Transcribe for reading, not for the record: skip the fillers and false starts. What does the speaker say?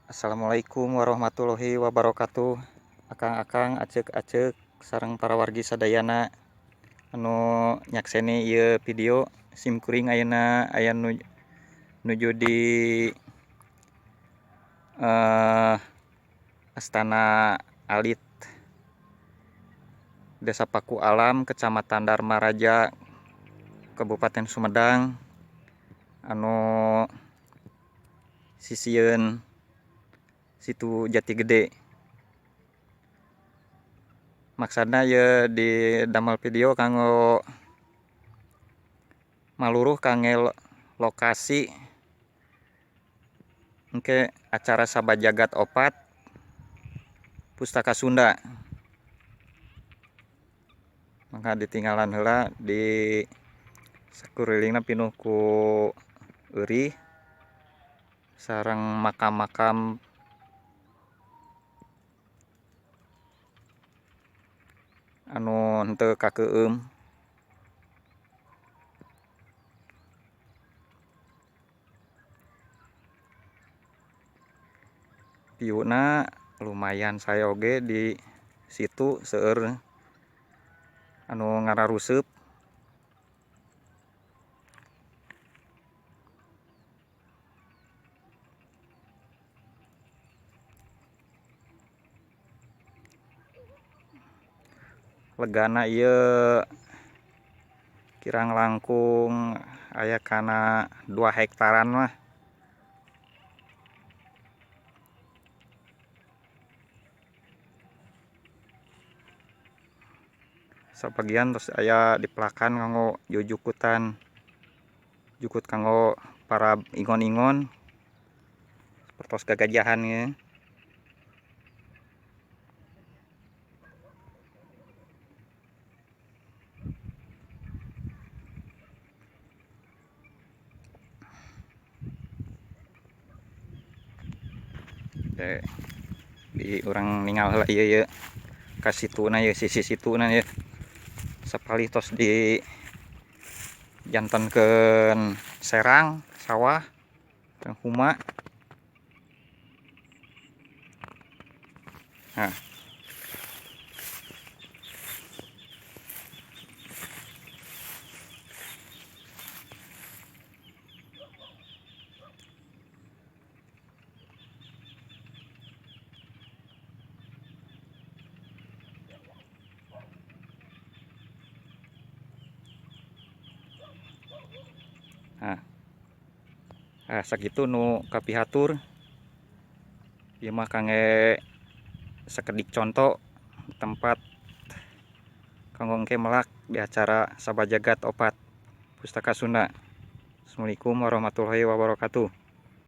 Assalamualaikum warahmatullahi wabarakatuh. Akang-akang, acek-acek sareng para wargi sadayana anu nyakseni ieu video sim kuring ayeuna aya nuju di Astana Alit, Desa Paku Alam, Kecamatan Darmaraja, Kabupaten Sumedang, anu sisieun Situ Jati Gede. Maksudna ieu di damel video kanggo maluruh kangge lokasi engke acara Sabajagat 4 Pustaka Sunda. Maka ditinggalan heula di sakurilingna pinuh ku eurih sareng makam-makam anu henteu kakeueum. Viewna lumayan sae oge di situ seueur anu ngararuseup. Legana ieu kirang langkung aya kana 2 hektaran mah. Sabagian terus aya dipelakan kanggo jujukutan, jukut kanggo para ingon-ingon sapertos gagajahan ieu. Di urang ningal heula ieu ye ka situna ye, sisi situna ye. Sapalih tos di jantenkeun serang sawah teng huma. Nah. Nah, sakitu nu kapihatur. Ieu mah kangge sakedik conto tempat kanggo engke melak di acara Sabajagat 4 Pustaka Sunda. Assalamualaikum warahmatullahi wabarakatuh.